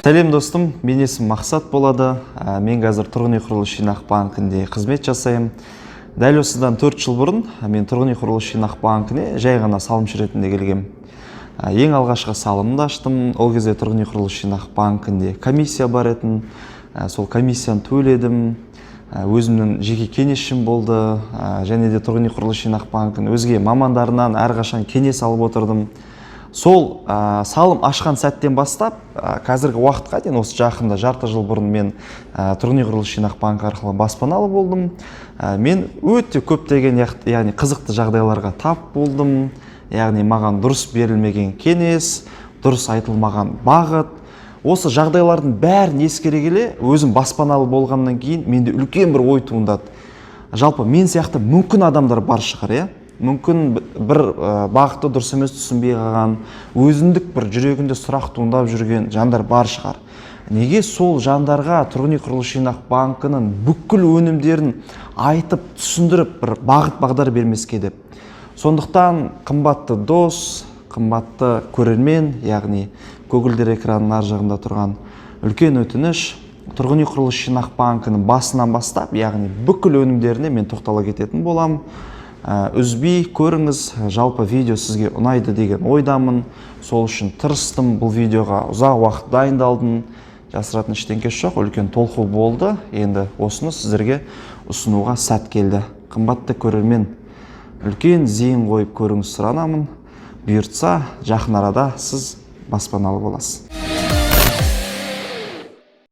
Сәлем, достым! Менің есімім Мақсат болады. Мен қазір Тұрғын үй құрылыс жинақ банкінде қызмет жасаймын. Дәл осыдан 4 жыл бұрын мен Тұрғын үй құрылыс жинақ банкіне жай ғана салымшы ретінде келгем. Ең алғашқы салымды аштым. Ол кезде Тұрғын үй құрылыс жинақ банкінде комиссия бар етін. Сол комиссияны төледім. Өзімнің жеке кеңесшім болды. Және де Тұрғын үй құрылыс жинақ банкінің өзге мамандарынан әрқашан кеңес алып отырдым. Сол салым ашқан сәттен бастап қазіргі уақытқа дейін, осы жақында, жарты жыл бұрын мен Тұрғын үй құрылыс жинақ банкі арқылы баспаналы болдым. Мен өте көптеген, яғни қызықты жағдайларға тап болдым, яғни маған дұрыс берілмеген кеңес, дұрыс айтылмаған бағыт. Осы жағдайлардың бәрін ескере келе, өзім баспаналы болғаннан кейін менде үлкен бір ой туындады: жалпы мен сияқты мүмкін адамдар бар шығар, иә, мүмкін бір бағытты дұрыс емес түсінбей қалған, өзіндік бір жүрегінде сұрақ туындап жүрген жандар бар шығар. Неге сол жандарға Тұрғын үй құрылыс жинақ банкінің бүкіл өнімдерін айтып, түсіндіріп, бір бағыт бағдар бермеске деп. Сондықтан, қымбатты дос, қымбатты көрермен, яғни көгілдір экранның ар жағында тұрған, үлкен өтініш: Тұрғын үй құрылыс жинақ банкінің басынан бастап, яғни бүкіл өнімдеріне мен тоқтала кететін боламын. Үзбей көріңіз. Жалпы видео сізге ұнайды деген ойдамын. Сол үшін тырыстым, бұл видеоға ұзақ уақыт дайындалдым. Жасыратын ештеңкесі жоқ, үлкен толқу болды. Енді осыны сіздерге ұсынуға сәт келді. Қымбатты көрермен, үлкен зейін қойып көріңіз, сұранамын. Бұйыртса, жақын арада сіз баспаналы боласыз.